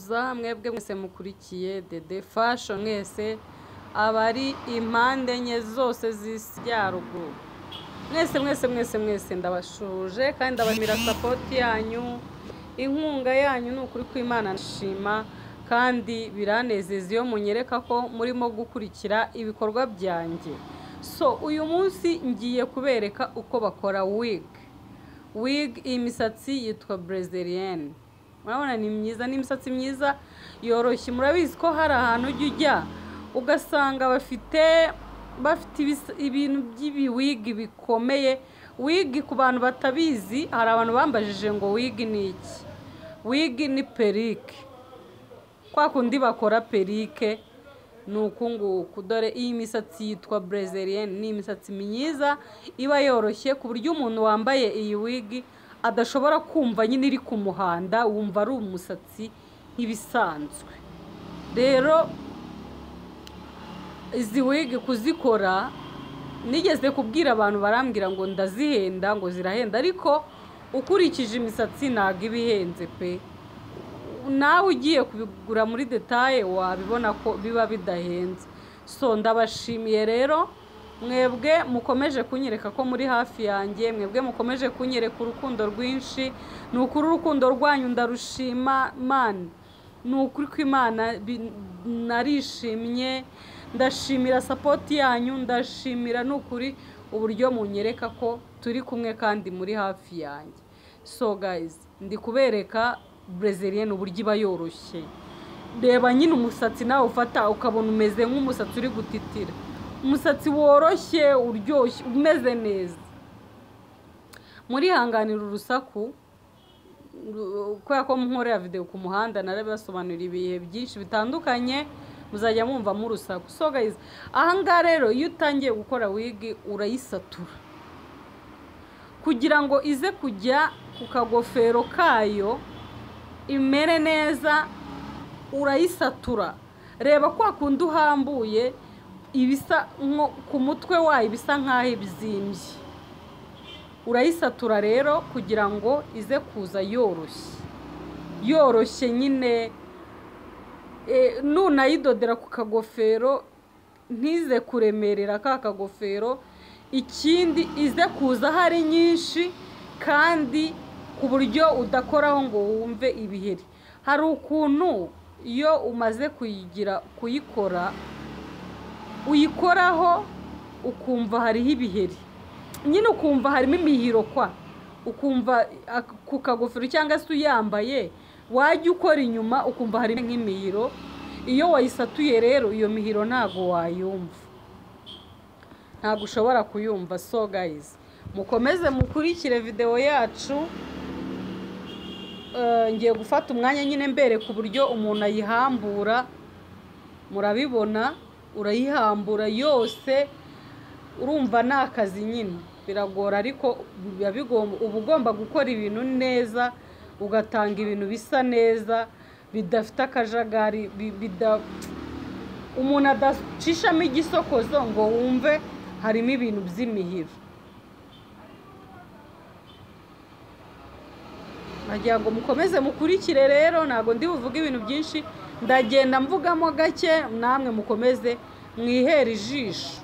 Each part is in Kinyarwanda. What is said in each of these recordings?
Mwebwe mwese mukurikiye Dede Fashion, mwese abari impande enye zose z'isi ya ruguru, mwese mwese mwese mwese ndabashuje kandi ndabashimira support yanyu, inkunga yanyu. Ni ukuri kw'Imana nshima kandi biranezeza iyo munyereka ko murimo gukurikira ibikorwa byanjye. So uyu munsi ngiye kubereka uko bakora wig. Wig, iyi misatsi yitwa Brazilian, murabona ni myiza, ni imisatsi myiza yoroshye. Murabizi ko hari ahantu ujya ugasanga bafite ibintu by'ibiwigi bikomeye. Wig, ku bantu batabizi, hari abantu bambajije ngo wig ni iki? Wig ni perike, kwa kundi bakora perike ni uku nguku. Dore iyi misatsi yitwa Brazilian, ni imisatsi myiza iba yoroshye ku buryo umuntu wambaye iyi wig adashobora kumva nyine iri ku muhanda, wumva ari umusatsi nk'ibisanzwe. Rero izi wig kuzikora, nigeze kubwira abantu barambwira ngo ndazihenda, ngo zirahenda, ariko ukurikije imisatsi ntabwo iba ihenze pe. Nawe ugiye kubigura muri détail wabibona ko biba bidahenze. So ndabashimiye rero mwebwe mukomeje kunyereka ko muri hafi yanjye, mwebwe mukomeje kunyereka urukundo rwinshi. Ni ukuri urukundo rwanyu ndarushima man, ni ukuri kw'Imana narishimye. Ndashimira support yanyu, ndashimira ni ukuri uburyo munyereka ko turi kumwe kandi muri hafi yanjye. So guys, ndi kubereka Brazilian uburyo iba yoroshye. Reba nyine umusatsi nawe ufata ukabona umeze nk'umusatsi uri gutitira, umusatsi woroshye uryoshye umeze neza. Murihanganira urusaku kubera ko nkorera video ku muhanda, narabibasobanurira ibihe byinshi bitandukanye, muzajya mwumva mu rusaku. So guys, ahangaha rero iyo utangiye gukora wig urayisatura kugira ngo ize kujya ku kagofero kayo imere neza. Urayisatura, reba kwa kundi uhambuye ibisa nko ku mutwe wayo ibisa nk'aho ibyimbye. Urayisatura rero kugira ngo ize kuza yoroshye, yoroshye nyine. Nunayidodera ku kagofero ntize kuremerera ka kagofero. Ikindi ize kuza hari nyinshi kandi ku buryo udakoraho ngo wumve ibiheri. Hari ukuntu iyo umaze kuyigira kuyikora uyikoraho ukumva hariho ibiheri nyine, ukumva harimo imihiro kwa ukumva ku kagofero, cyangwa se uyambaye wajya ukora inyuma ukumva harimo nk'imihiro. Iyo wayisatuye rero iyo mihiro ntago wayumva, ntago ushobora kuyumva. So guys, mukomeze mukurikire video yacu. Ngiye gufata umwanya nyine mbereka uburyo umuntu ayihambura. Murabibona, urayihambura yose, urumva ni akazi nyine, biragora ariko biba bigomba, uba ugomba gukora ibintu neza, ugatanga ibintu bisa neza bidafite akajagari, umuntu adacishamo igisokozo ngo wumve harimo ibintu by'imihiro. Nagira ngo mukomeze mukurikire rero, ntabwo ndi buvuge ibintu byinshi, ndagenda mvugamo gake, namwe mukomeze mwihere ijisho.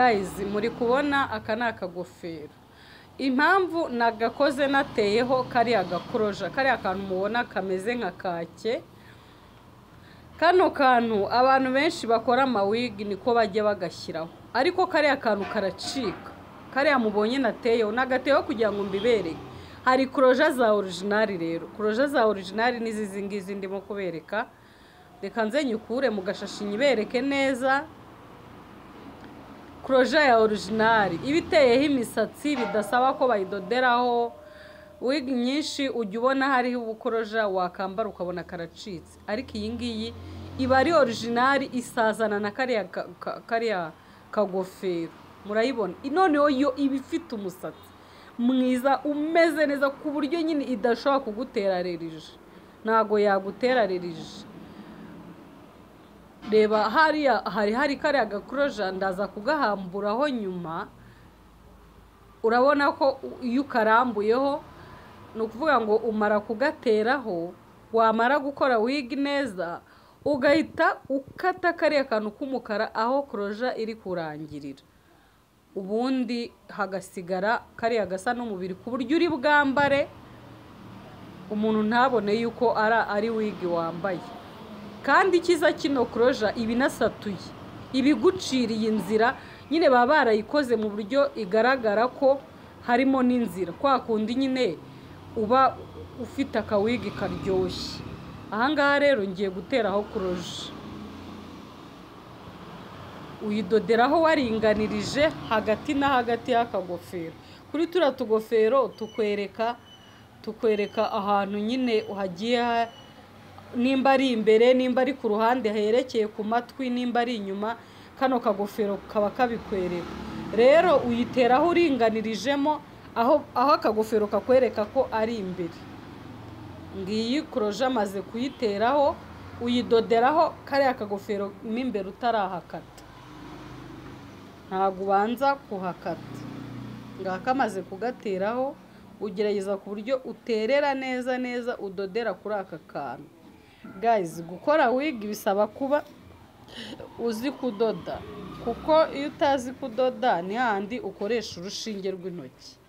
Guys, muri kubona aka ni akagofero. Impamvu nagakoze nateyeho kariya gakoroja, kariya kantu mubona kameze nka kake, kano kantu abantu benshi bakora amawigi niko bajya bagashyiraho, ariko kariya kantu karacika. Kariya mubonye nateyeho nagateyeho kugira ngo mbibereke. Hari koroja za original rero, koroja za original n'izi ngizi ndimo kubereka. Reka nze nyikure mu gashashi nyibereke neza. Koroja ya original iba iteyeho imisatsi, bidasaba ko bayidoderaho. Wig nyinshi ujya ubona hariho ubukoroja wakambara ukabona karacitse, ariko iyi ngiyi iba ari original, isazana na kariya kagofero. Murayibona noneho yo iba ifite umusatsi mwiza umeze neza, ku buryo nyine idashobora kugutera allergie, ntago yagutera allergie. Reba hariya hari kariya gakoroja, ndaza kugahamburaho nyuma. Urabona ko iyo ukarambuyeho, ni ukuvuga ngo umara kugateraho, wamara gukora wig neza ugahita ukata kariya kantu k'umukara aho koroja iri kurangirira, ubundi hagasigara kariya gasa n'umubiri, ku buryo uri bwambare umuntu ntabone yuko ari wig wambaye. Kandi icyiza kino koroja iba inasatuye, iba iguciriye inzira nyine, baba barayikoze mu buryo igaragara ko harimo n'inzira, kwa kundi nyine uba ufite akawigi karyoshye. Ahangaha rero ngiye guteraho koroja, uyidoderaho waringanirije hagati na hagati y'akagofero. Kuri turiya tugofero tukwereka ahantu nyine hagiye, nimba ari imbere, nimba ari ku ruhande herekeye ku matwi, nimba ari inyuma, kano kagofero kaba kabikwereka. Rero uyiteraho uringanirijemo aho akagofero kakwereka ko ari imbere. Ngiyi koroja amaze kuyiteraho, uyidoderaho kariya kagofero mo imbere utarahakata, ntabwo ubanza kuhakata. Ngaka amaze kugateraho, ugerageza ku buryo uterera neza neza, udodera kuri aka kantu. Guys, gukora wig bisaba kuba uzi kudoda, kuko iyo utazi kudoda ni handi ukoresha urushinge rw'intoki.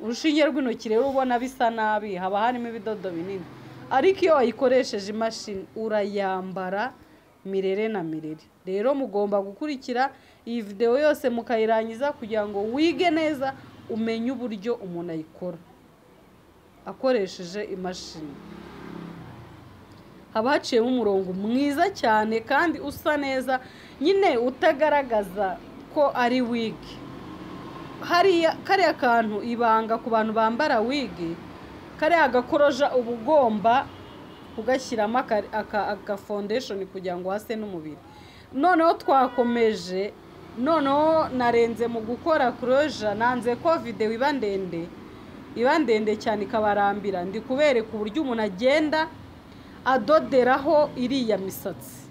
Urushinge rw'intoki rero ubona bisa nabi, haba harimo ibidodo binini, ariko iyo wayikoresheje imashini urayambara mirere na mirere. Rero mugomba gukurikira iyi video yose mukayirangiza kugira ngo wige neza, umenye uburyo umuntu ayikora akoresheje imashini. Haba haciyemo umurongo mwiza cyane kandi usa neza nyine, utagaragaza ko ari wig. Hariya kariya kantu ibanga ku bantu bambara wig, kariya gakoroja uba ugomba kugashyiramo aka foundation kugira ngo hase n'umubiri. Noneho twakomeje, noneho narenze mu gukora koroja, nanze ko video iba ndende cyane ikabarambira. Ndi kubereka uburyo umuntu agenda adoderaho iriya misatsi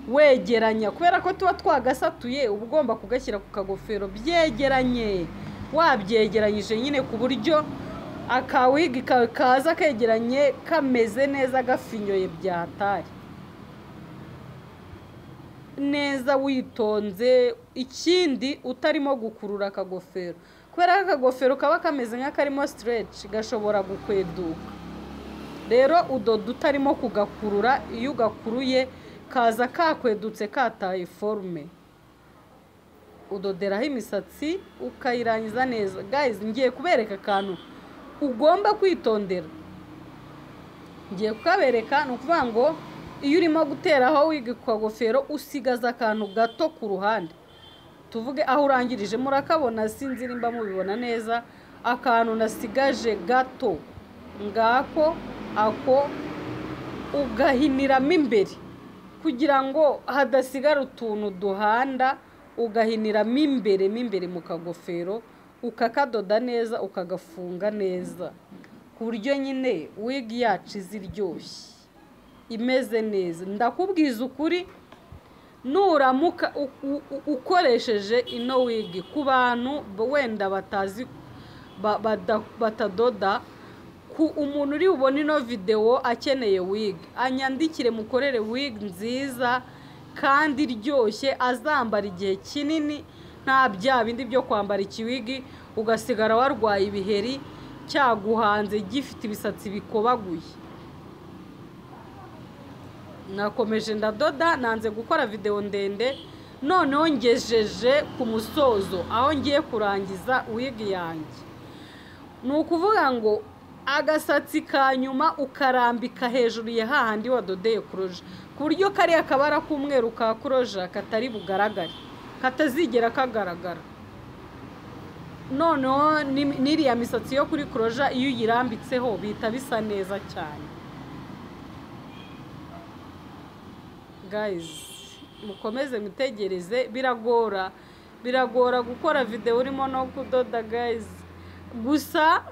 wegeranya, kubera ko tuba twagasatuye uba ugomba kugashyira ku kagofero byegeranye, wabyegeranyije nyine ku buryo akawigi kaza kegeranye kameze neza, gafinyoye byatari neza, witonze. Ikindi utarimo gukurura akagofero, kubera ko akagofero kaba kameze nk'akarimo stretch, gashobora gukweduka. Rero udoda utarimo kugakurura, iyo ugakuruye kaza kakwedutse kataye forume. Udoderaho imisatsi ukayirangiza neza. Guys, ngiye kubereka akantu ugomba kwitondera, ngiye kukabereka. Ni ukuvuga ngo iyo urimo guteraho wig ku kagofero usigaza akantu gato ku ruhande, tuvuge aho urangirije, murakabona, sinzi nimba mubibona neza, akantu nasigaje gato ngako, ako ugahiniramo imbere kugira ngo hadasigara utuntu duhanda, ugahiniramo imbere mu kagofero, ukakadoda neza, ukagafunga neza, ku buryo nyine wig yacu iza iryoshye imeze neza. Ndakubwiza ukuri, nuramuka ukoresheje ino wig, ku bantu wenda batazi batadoda, ku umuntu uri bubone ino video akeneye wig, anyandikire mukorere wig nziza kandi iryoshye, azambara igihe kinini, nta bya bindi byo kwambara ikiwigi ugasigara warwaye ibiheri cyaguhanze gifite ibisatsi bikobaguye. Nakomeje ndadoda, nanze gukora videwo ndende, noneho ngejeje ku musozo aho ngiye kurangiza wigi yanjye. Ni ukuvuga ngo agasatsi ka nyuma ukarambika hejuru ya hahandi wadodeye kuroja, ku buryo kariya kabara k'umweru ka kuroja katari bugaragare, katazigera kagaragara. Noneho n'iriya misatsi yo kuri kuroja iyo uyirambitseho bihita bisa neza cyane. Guys, mukomeze mwitegereze, biragora gukora video urimo no kudoda guys. Gusa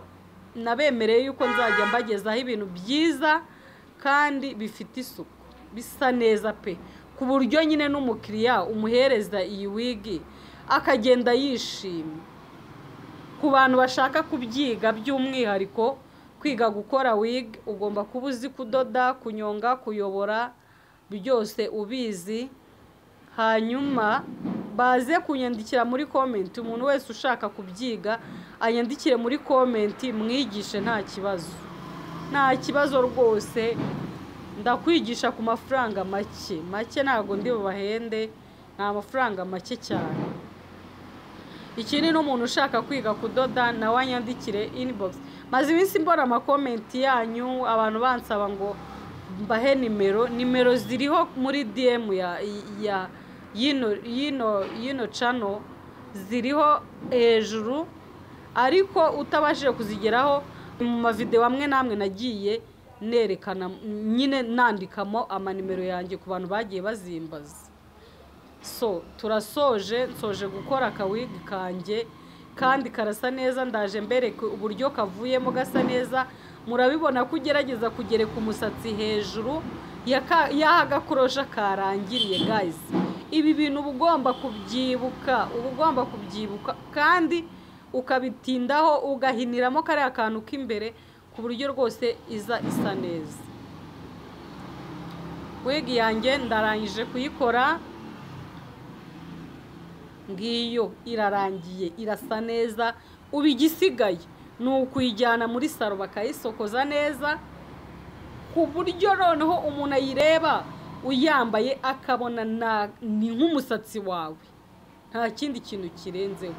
nabemereye yuko nzajya mbagezaho ibintu byiza kandi bifite isuku, bisa neza pe, ku buryo nyine n'umukiriya umuhereza iyi wigi akagenda yishimye. Ku bantu bashaka kubyiga by'umwihariko kwiga gukora wig, ugomba kuba uzi kudoda, kunyonga, kuyobora, byose ubizi. Hanyuma baze kunyandikira muri comment, umuntu wese ushaka kubyiga anyandikire muri comment, mwigishe nta kibazo, nta kibazo rwose. Ndakwigisha ku mafaranga make make, ntago ndi bubahende, nta mafaranga make cyane. Ikindi n'umuntu ushaka kwiga kudoda nawe anyandikire inbox. Maze iminsi mbona amakomenti yanyu, abantu bansaba ngo mbahe nimero, nimero ziriho muri DM ya yino channel ziriho hejuru, ariko utabashije kuzigeraho mu mavideo amwe namwe nagiye nerekana nyine nandikamo amanimero yanjye ku bantu bagiye bazimbaza. So turasoje, nsoje gukora akawigi kanjye kandi karasa neza, ndaje mbereke uburyo kavuyemo gasa neza. Murabibona ko ugerageza kugereka umusatsi hejuru y'aha gakorosha karangiriye guys. Ibi bintu uba ugomba kubyibuka, uba ugomba kubyibuka kandi ukabitindaho, ugahiniramo kariya kantu k'imbere ku buryo rwose iza isa neza. Wigi yanjye ndarangije kuyikora, ngiyo irarangiye, irasa neza. Ubu igisigaye ni ukuyijyana muri saro bakayisokoza neza, ku buryo noneho umuntu ayireba uyambaye akabona ni nk'umusatsi wawe, nta kindi kintu kirenzeho.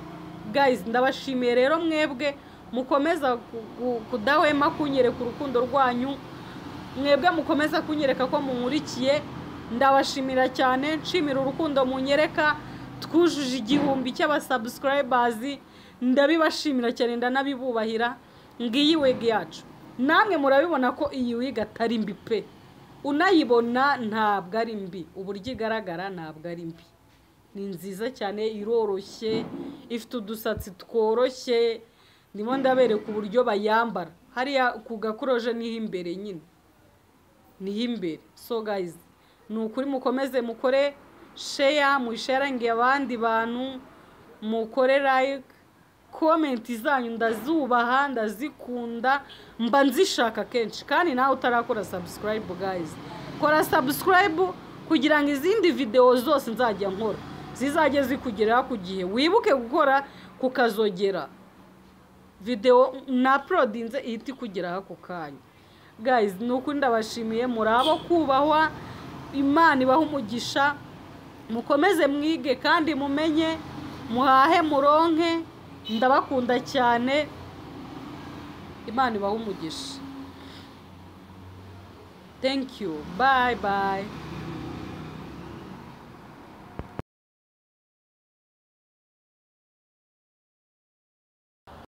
Guys, ndabashimiye rero mwebwe mukomeza kudahwema kunyereka urukundo rwanyu, mwebwe mukomeza kunyereka ko munkurikiye, ndabashimira cyane, nshimira urukundo munyereka. Twujuje 1000 cy'abasubscribers, ndabibashimira cyane, ndanabibubahira. Ngiyi wig yacu, namwe murabibona ko iyi wig atari mbi pe, unayibona ntabwo ari mbi, uburyo igaragara ntabwo ari mbi, ni nziza cyane, iroroshye, ifite udusatsi tworoshye. Ndimo ndabereka uburyo bayambara hariya ku gakuroje niho imbere nyine, niho imbere. So guys, ni ukuri mukomeze mukore share, musharinge abandi bantu, mukore like, comment zanyu ndazubaha, ndazikunda, mba nzishaka kenshi. Kandi nawe utarakora subscribe guys, kora subscribe kugira ngo izindi video zose nzajya nkora zizajye zikugeraho ku gihe. Wibuke gukora kukazogera, video na uploadinze ihita ikugeraho ako kanya. Guys, ni ukuri ndabashimiye, murabo kubahwa, Imana ibahe umugisha, mukomeze mwige kandi mumenye, muhahe muronke, ndabakunda cyane, Imana ibahe umugisha. Thank you, bye bye.